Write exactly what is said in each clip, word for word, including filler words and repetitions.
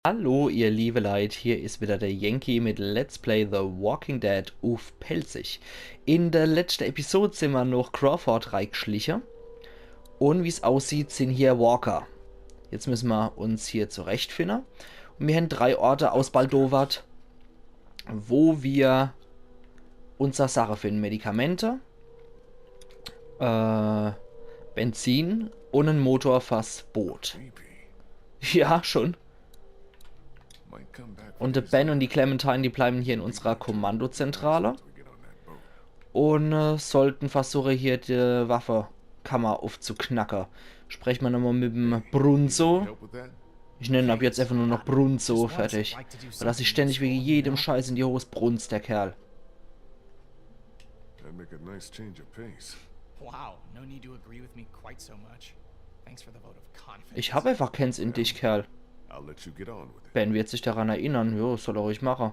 Hallo, ihr liebe Leit, hier is wieder der Yankee mit Let's Play The Walking Dead uff Pälzisch. In der letschte Episode sin mer noch Crawford reigschliche. Un wie's aussieht, sin hier Walker. Jetzt müsse mer uns hier zurechtfinne. Un mir hän drei Orte ausbaldowert, wo mir unser Sache finne. Medikamente, äh, Benzin un en Motor fürs Boot. Ja, schon. Un de Ben un die Clementine, die bleiwe hier in unserer Kommandozentrale un, äh, sollte versuche, hier die Waffekammer uffzuknacke. Spreche mer nochmol mit'm Brunzo. Ich nenn en ab jetzt einfach nur noch Brunzo, fertig. Weil er sich ständig wege jedem Scheiß in die Hos brunzt, der Kerl. That'd make a nice change of pace. Wow, no need to agree with me quite so much. Thanks for the vote of confidence. Ich hab einfach keins in dich, Kerl. I'll let you get on with it. Ben wird sich daran erinnere. Jo, soll er ruhig mache.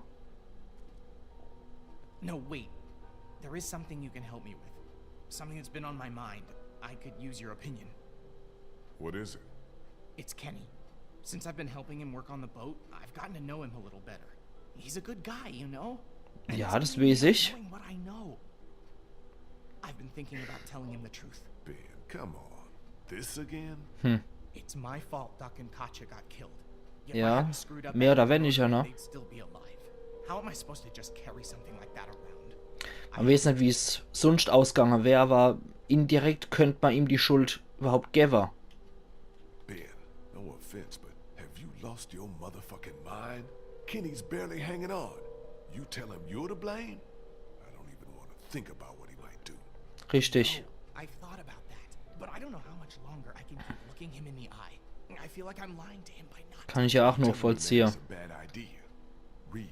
No, wait. There is something you can help me with. Something that's been on my mind. I could use your opinion. What is it? It's Kenny. Since I've been helping him work on the boat, I've gotten to know him a little better. He's a good guy, you know? And Ja, it's das been weiß ich. knowing what I know. I've been thinking about telling him the truth. Ben, come on. This again? It's my fault Doc and Katjaa got killed. If Ja, I hadn't screwed up mehr at oder the boat, weniger, ne? They'd still be alive. How am I supposed to just carry something like that around? Mer weiß net, wie's sunscht ausgange wär, awwer indirekt könnt mer ihm die Schuld überhaupt gewwe. Ben, no offense, but have you lost your motherfucking mind? Kenny's barely hanging on. You tell him you're to blame? I don't even want to think about what he might do. Richtig. I've thought about that, but I don't know how much longer I can keep looking him in the eye. I feel like I'm lying to him by not. Kann ich ja auch nochvollziehe. That's a bad idea. Real,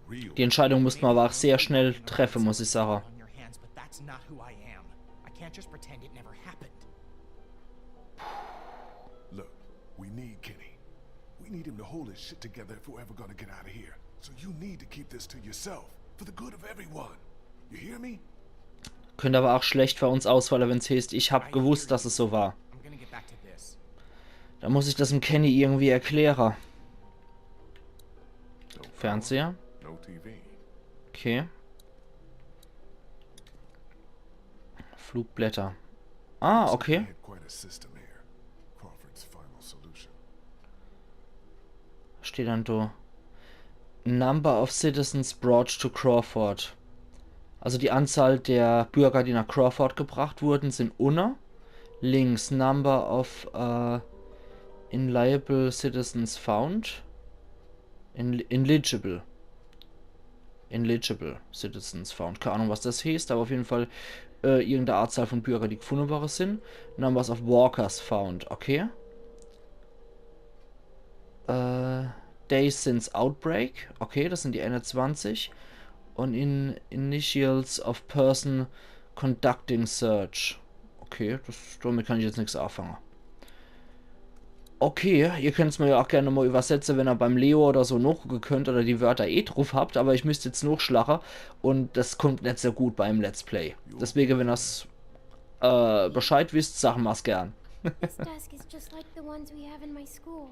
real. Die Entscheidung musste mer awwer auch sehr schnell treffe, muss ich sage. On your hands, but that's not who I am. I can't just pretend it never happened. Look, we need Kenny. We need him to hold his shit together if we're ever gonna get out of here. So you need to keep this to yourself, for the good of everyone. You hear me? Könnt awwer auch schlecht für uns ausfalle, wenn's heißt, ich hab gewusst, dass es so war. I'm gonna get back to this. Da muss ich das em Kenny irgendwie erkläre. Fernseher? No T V. Okay. Flugblätter. Ah, okay. Had quite a system here. Crawford's final solution. Steht dann do. Number of citizens brought to Crawford. Also die Anzahl der Bürger, die nach Crawford gebracht wurden, sin unne. Links, number of äh, inliable citizens found. In, inligible. Inligible citizens found. Keine Ahnung, was das heißt, aber auf jeden Fall äh, irgendeine Anzahl von Bürger, die gefunden worden sind. Numbers of walkers found, okay. Äh, Days since Outbreak, okay, das sind die einundzwanzig. Und in Initials of Person Conducting Search. Okay, das, damit kann ich jetzt nichts anfangen. Okay, ihr könnt's mir ja auch gerne mal übersetzen, wenn ihr beim Leo oder so nachgucken könnt oder die Wörter eh drauf habt, aber ich müsst jetzt nachschlagen und das kommt nicht so gut beim Let's Play. Deswegen, wenn das äh, Bescheid wisst, sagen mer's gern. This desk is just like the ones we have in my school.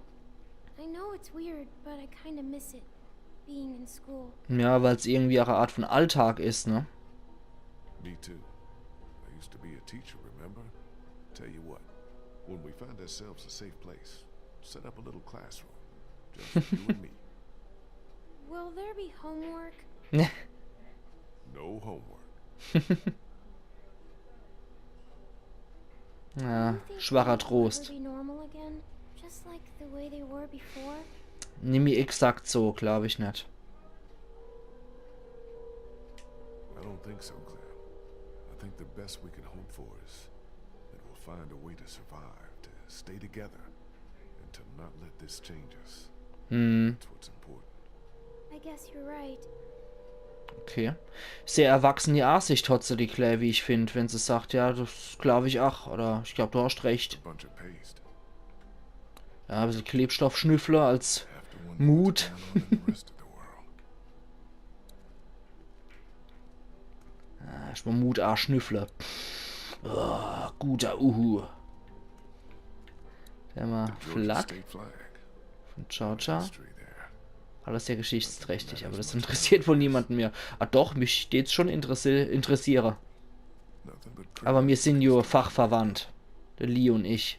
I know it's weird, but I kinda miss it, being in school. Ja, weil's irgendwie auch eine Art von Alltag ist, ne? Me too. I used to be a teacher, remember? Tell you what, when we find ourselves a safe place, set up a little classroom. Just for you and me. Will there be homework? No homework. Ja, You think schwacher things will Trost. Be normal again, just like the way they were before. Nimmi exakt so, glaub ich net. I don't think so, Clem. I think the best we can hope for is that we'll find a way to survive, to stay together, and to not let this change us. Hm, That's what's important. I guess you're right. Okay. Sehr erwachsene Ansicht hat se die Claire, wie ich find, wenn se sagt, ja, das glaub ich ach, oder ich glaub, du hast recht. A bunch of paste. Ja, ein bisschen Klebstoff schnüffle als Half the one Mut. Town on in the rest of the world. Ah, erstmal Mut anschnüffle. Oh, guter Uhu. Der mal Georgia Flak State flag. von Georgia. History there. Alles sehr geschichtsträchtig, aber das interessiert wohl niemanden mehr. Ah doch, mich tät's schon interessi interessiere. Aber mir sin jo fachverwandt, de Lee und ich.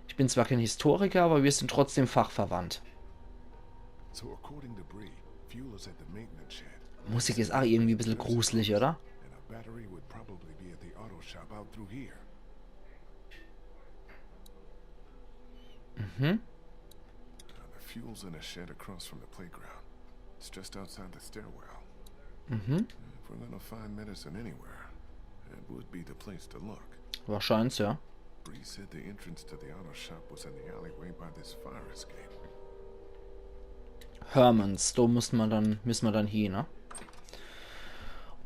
Ich bin zwar kein Historiker, aber mir sin trotzdem fachverwandt. So according to Bree, fuel is at the maintenance shed. Musik is ach irgendwie bissel gruselig, oder? And a battery would probably be at the auto shop out through here. Mhm. Uh, the fuel's in a shed across from the playground. It's just outside the stairwell. Mhm. If we're gonna find medicine anywhere, it would be the place to look. Wahrscheinlich, ja. Bree said the entrance to the auto shop was in the alleyway by this fire escape. Hermans, do muss ma dann, müsse ma dann hie, ne?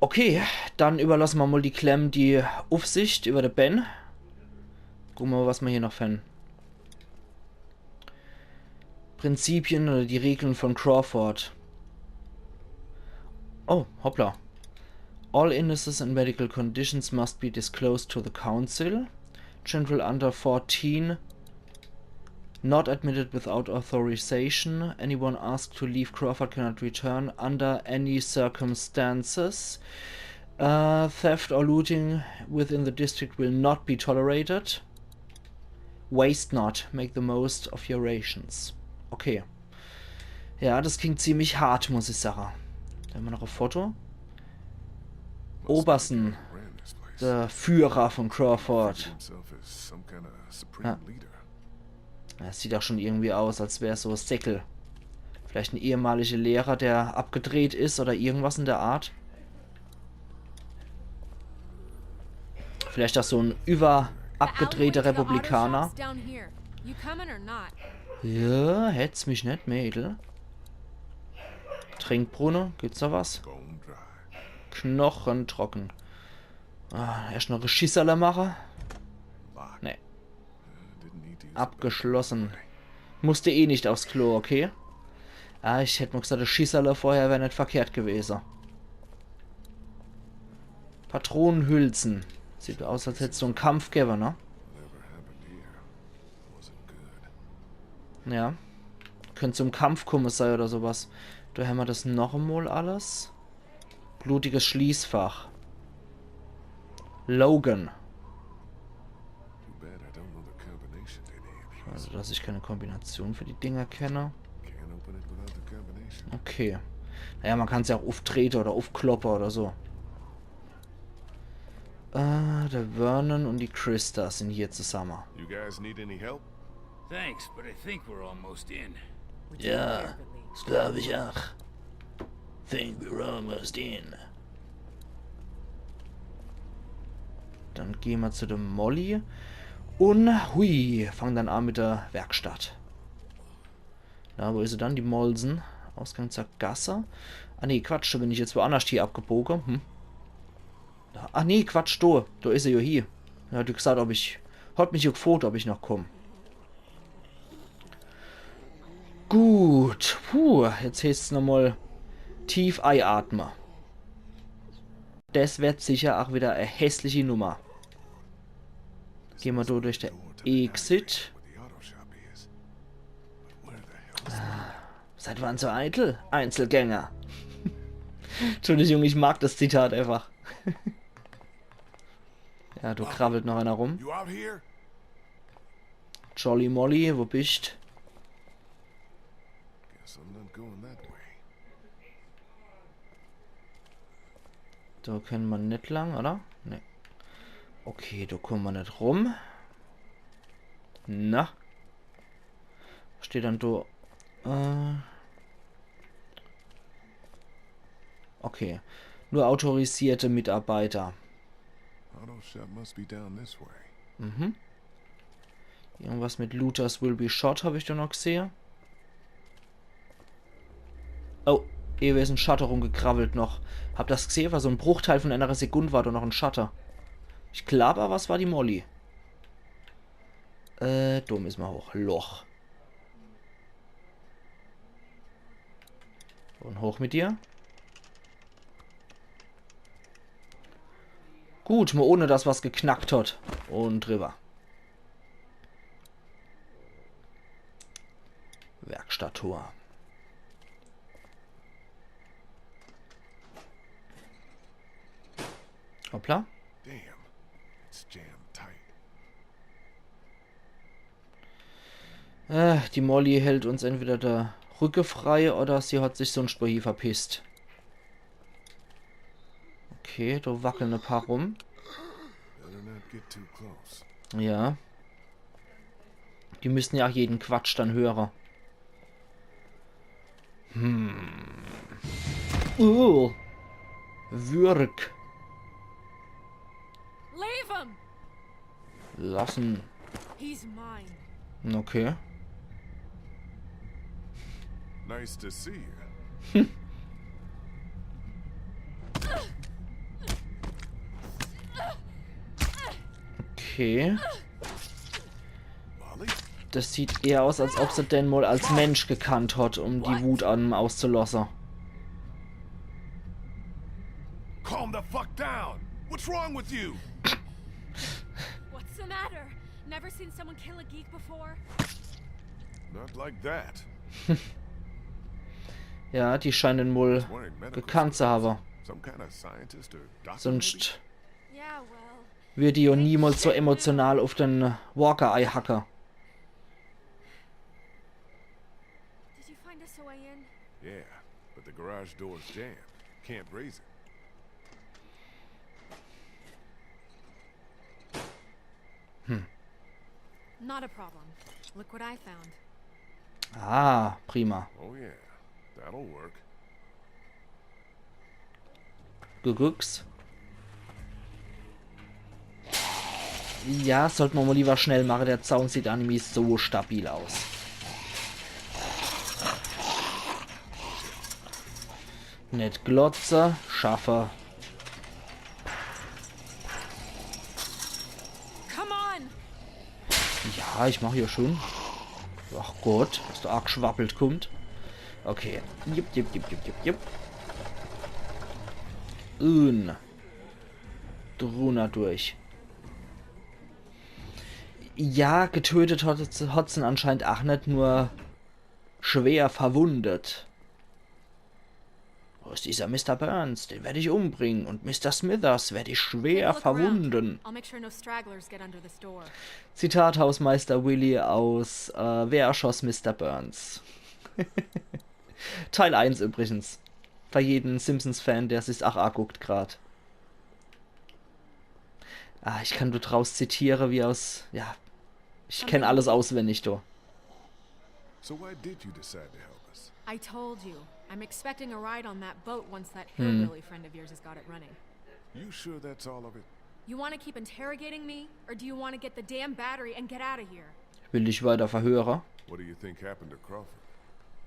Okay, dann überlasse ma mol die Clem die Uffsicht über de Ben. Gucke ma, was ma hier noch finden. Prinzipien oder die Regeln von Crawford. Oh, hoppla. All illnesses and medical conditions must be disclosed to the council. Children under fourteen not admitted without authorization. Anyone asked to leave Crawford cannot return under any circumstances. Uh, theft or looting within the district will not be tolerated. Waste not, make the most of your rations. Okay. Ja, das klingt ziemlich hart, muss ich sagen. Do hämmer noch e Foto. Oberson, de Führer von Crawford. Ja. Das sieht auch schon irgendwie aus, als wär so e Säckel. Vielleicht en ehemalige Lehrer, der abgedreht is oder irgendwas in der Art. Vielleicht auch so en über abgedrehter Republikaner. Ja, hetz mich net, Mädel. Trinkbrunne, gibt's da was? Knochentrocken. Ah, erscht noch e Schisserle mache. Nee. Abgeschlossen. Musste eh nicht aufs Klo, okay? Ah, ich hätt mol gesagt, das Schisserle vorher wär net verkehrt gewese. Patronenhülsen. Sieht aus, als hätt's so en Kampf gewwe, ne? Ja. Könnt zum Kampf kumme sei oder sowas. Do hämmer das noch emol alles. Blutiges Schließfach. Logan. Also, dass ich keine Kombination für die Dinger kenne. Okay. Naja, man kann's ja auch uftrete oder ufkloppe oder so. Äh, der Vernon und die Christa sind hier zusammen. You guys need any help? Thanks, but I think we're almost in. Ja, das glaub ich auch. Think we're almost in. Dann geh mer zu dem Molly. Und hui, fang dann an mit der Werkstatt. Na, wo is se dann, die Molsen? Ausgang zur Gasse. Ah nee, Quatsch, do bin ich jetzt woannerscht hier abgeboge. Hm. Ah nee, Quatsch, do. Do is se jo hier. Ja, hat gesagt, ob ich, hat mich jo gefroot, ob ich noch komm. Gut. Puh, jetzt heeßt's nochmol tief eiatme. Das werd sicher auch wieder e hässliche Nummer. Geh mer do durch de Exit. Ah, seid wann so eitel? Einzelgänger. Entschuldigung, ich mag das Zitat einfach. Ja, do krawwelt noch einer rum. You out here? Jolly Molly, wo bist? Guess I'm not going that way. Do kenne mer net lang, oder? Nee. Okay, do kumme mer net rum. Na? Steht dann do. Äh. Okay. Nur autorisierte Mitarbeiter. Auto shop must be down this way. Mhm. Irgendwas mit Looters will be shot hab ich do noch gesehe. Oh, ewe is en Schatte rumgekrawwelt noch. Hab das gesehe, war so en Bruchteil von einer Sekund war do noch en Schatte. Ich glaub awwer, es war die Molly. Äh, do misse mer hoch. Loch. Und hoch mit dir. Gut, mol ohne dass was geknackt hat. Und drüber. Werkstatttor. Hoppla. Damn. It's jammed tight. Äh, die Molly hält uns entweder de Rücke frei oder sie hat sich sunscht wohie verpisst. Okay, do wackeln e paar rum. Better not get too close. Ja. Die müssen ja auch jeden Quatsch dann hören. Hm. Uh. Würg. Leave him! Lassen. He's mine. Okay. Nice to see you. Okay. Molly? Das sieht eher aus, als ob se den mal als Mensch gekannt hat, um die Wut an ihm auszulassen. Calm the fuck down! What's wrong with you? What's the matter? Never seen someone kill a geek before? Not like that. Ja, die scheinen wohl Wearing medical gekannt zu haben. Some kind of scientist or doctor, Sonst Yeah, well, würde die ja niemals so emotional auf den Walker einhacken. Did you find us a way in? maybe? Yeah, but the garage door's jammed. Can't raise it. Not a problem. Look what I found. Ah, prima. Oh yeah, that'll work. Gegucks. Ja, sollte man mal lieber schnell machen. Der Zaun sieht nämlich so stabil aus. Net glotze, schaffe. Come on! Ja, ich mach ja schon. Ach Gott, was da angeschwappelt kommt. Okay. Jupp, jupp, jupp, jupp, jupp, jupp. Un. Drunner durch. Ja, getötet hat, hat's ihn anscheinend auch net, nur schwer verwundet. Wo ist dieser Mister Burns? Den werde ich umbringen. Und Mister Smithers werde ich schwer Take a look around. Verwunden. I'll make sure no stragglers get under this door. Zitat Hausmeister Willy aus äh, Wer erschoss Mister Burns? Teil eins übrigens. Für jeden Simpsons-Fan, der sich's auch anguckt grad. Ah, ich kann do draus zitiere wie aus... Ja, ich kenn alles auswendig, du. So why did you decide to help us? I told you. I'm expecting a ride on that boat once that hillbilly friend of yours has got it running. You sure that's all of it? You want to keep interrogating me, or do you want to get the damn battery and get out of here? Will dich weiter verhöre. What do you think happened to Crawford?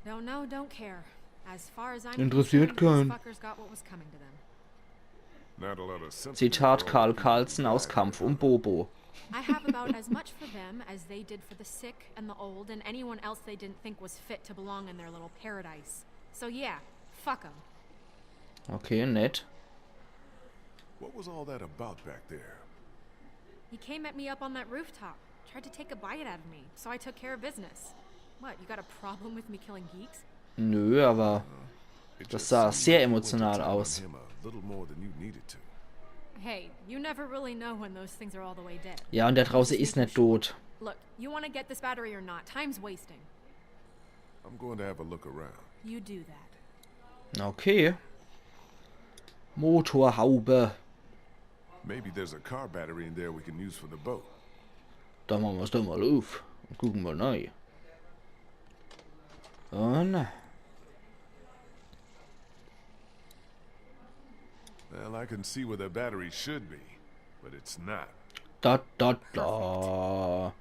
Don't know, don't care. As far as I'm Interessiert concerned, keinen. These fuckers got what was coming to them. Not a lot of sympathy Zitat for Karl old people Carlson like aus that. Kampf um Bobo. I have about as much for them as they did for the sick and the old and anyone else they didn't think was fit to belong in their little paradise. So yeah, fuck 'em. Okay, nett. What was all that about back there? He came at me up on that rooftop, tried to take a bite out of me, so I took care of business. What, you got a problem with me killing geeks? Nö, aber It Das just sah seemed sehr like you went to emotional town on aus. Him a little more than you needed to. Hey, you never really know when those things are all the way dead. Ja, und der drauße is net tot. Look, you want to get this battery or not? Time's wasting. I'm going to have a look around. You do that. Okay. Motorhaube. Maybe there's a car battery in there we can use for the boat. Da mache mer's doch mal uff. Und gucke mal nei. Und... Well, I can see where the battery should be, but it's not. Da, da, da.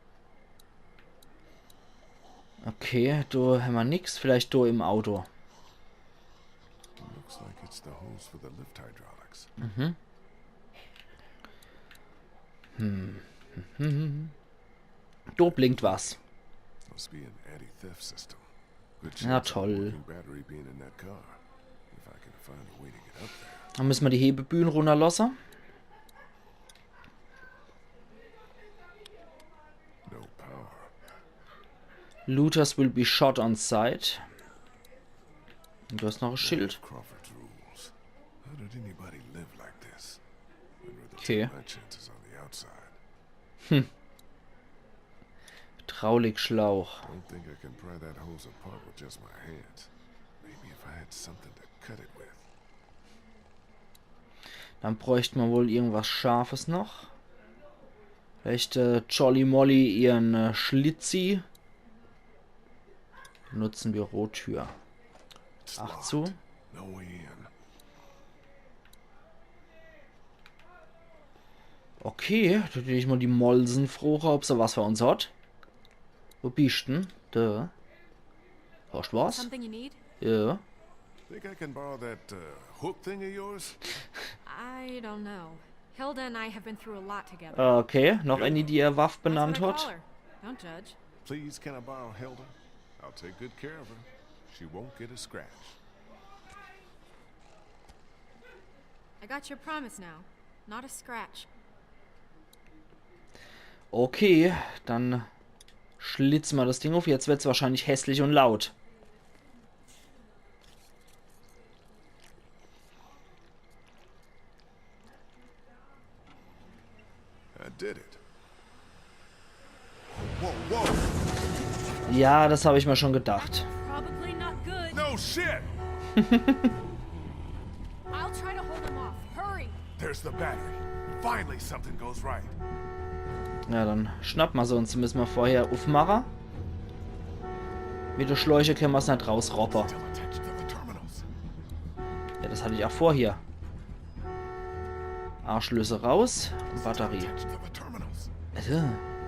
Okay, do hämmer nix. Vielleicht do im Auto. Looks like it's the hose for the lift hydraulics. Mhm. Hm. Mhm. Do blinkt was. Must be an anti-theft system. Good Na chance of a toll. Working battery being in that car. If I can find a way to get up there. Dann müsse mer die Hebebühn runnerlosse. No power. Looters will be shot on sight. Und du hast noch e Schild. Crawford's rules. How did anybody live like this? I'd Okay. My chances on the outside. Hydraulikschlauch. Don't think I can pry that hose apart with just my hands. Maybe if I had something to cut it with. Dann bräucht ma wohl irgendwas Scharfes noch. Vielleicht äh, Jolly Molly ihren äh, Schlitzi. Nutzen Bürotür. It's Ach locked. So. No way in. Okay, do dät ich mol die Molsen froche, ob se was für uns hat. Wo bist denn? Do. Hast was? Something you need? Ja. Think I can borrow that uh, hook thing of yours? I don't know. Hilda and I have been through a lot together. Okay, noch eine, die ihr Waff That's what benannt I call hat. Her. Don't judge. Please, can I borrow Hilda? I'll take good care of her. She won't get a scratch. I got your promise now. Not a scratch. Okay, dann schlitze ma das Ding auf. Jetzt wird's wahrscheinlich hässlich und laut. I did it. Whoa, whoa! Ja, das habe ich mir schon gedacht. Probably not good. No shit! I'll try to hold him off. Hurry. There's the battery. Finally, something goes right. Ja, dann schnapp ma se uns. Müssen wir vorher aufmachen. Mit der Schläuche können wir's nicht rausroppen. Still attached to the terminals. Ja, das hatte ich auch vor hier. Anschlüsse raus. Batterie. Attached to the terminals. Also,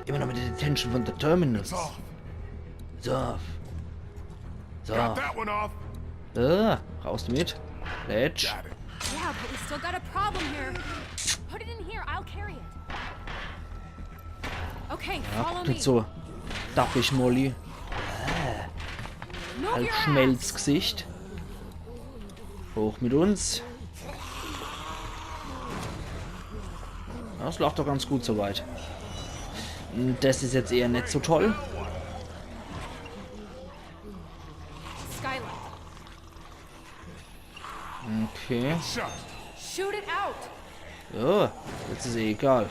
immer noch mit der Detention von the Terminals. It's off. So. So. Got that one off. Äh, raus damit. Letsch. Got it. Yeah, but we still got a problem here. Put it in here. I'll carry it. Okay, Ja, follow guck me. Nicht so dappig, Molly. Move Halt your ass. Schmelzgesicht. Hoch mit uns. Ja, das läuft doch ganz gut soweit. Das ist jetzt eher nicht so toll. Skylight. Okay. Shut. Shoot it out. Ja, jetzt ist eh egal.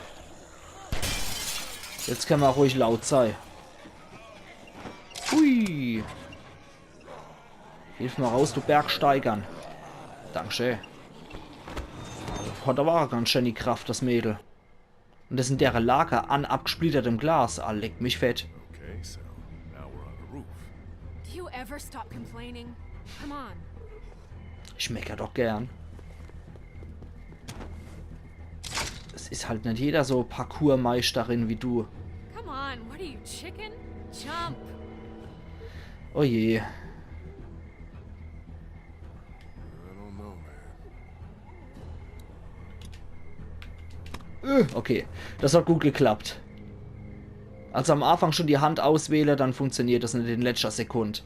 Jetzt können wir auch ruhig laut sein. Hui. Hilf mal raus, du Bergsteigern. Dankeschön. Hat aber auch ganz schön die Kraft, das Mädel. Und das in dere Lage an abgesplittertem Glas. Ah, leck mich fett. Okay, so now we're on the roof. Do you ever stop complaining? Come on. Ich mecker doch gern. Es ist halt nicht jeder so Parkourmeisterin wie du. Come on, what are you, chicken? Jump. Oh je. I don't know, man. Äh, okay, das hat gut geklappt. Also am Anfang schon die Hand auswähle, dann funktioniert das in den letzter Sekund.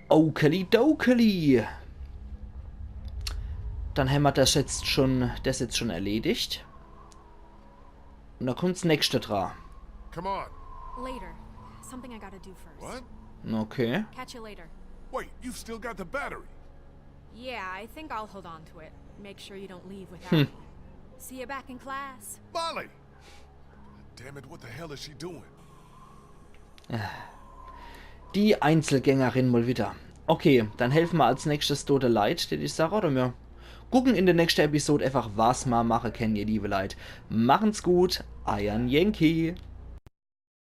Okeli dokeli. Dann hämmer das jetzt schon, das jetzt schon erledigt. Und da kommt's nächste dra. Come on. Later. Something I gotta do first. What? Okay. Catch you later. Wait, you've still got the battery. Yeah, I think I'll hold on to it. Make sure you don't leave without me. See you back in class. Molly! Damn it, what the hell is she doing? Die Einzelgängerin mal wieder. Okay, dann helfen wir als nächstes tote Leit, dät ich sage, oder mir gucken in der nächsten Episode einfach, was ma mache kennen, ihr liebe Leit. Machen's gut, eiern Yankee.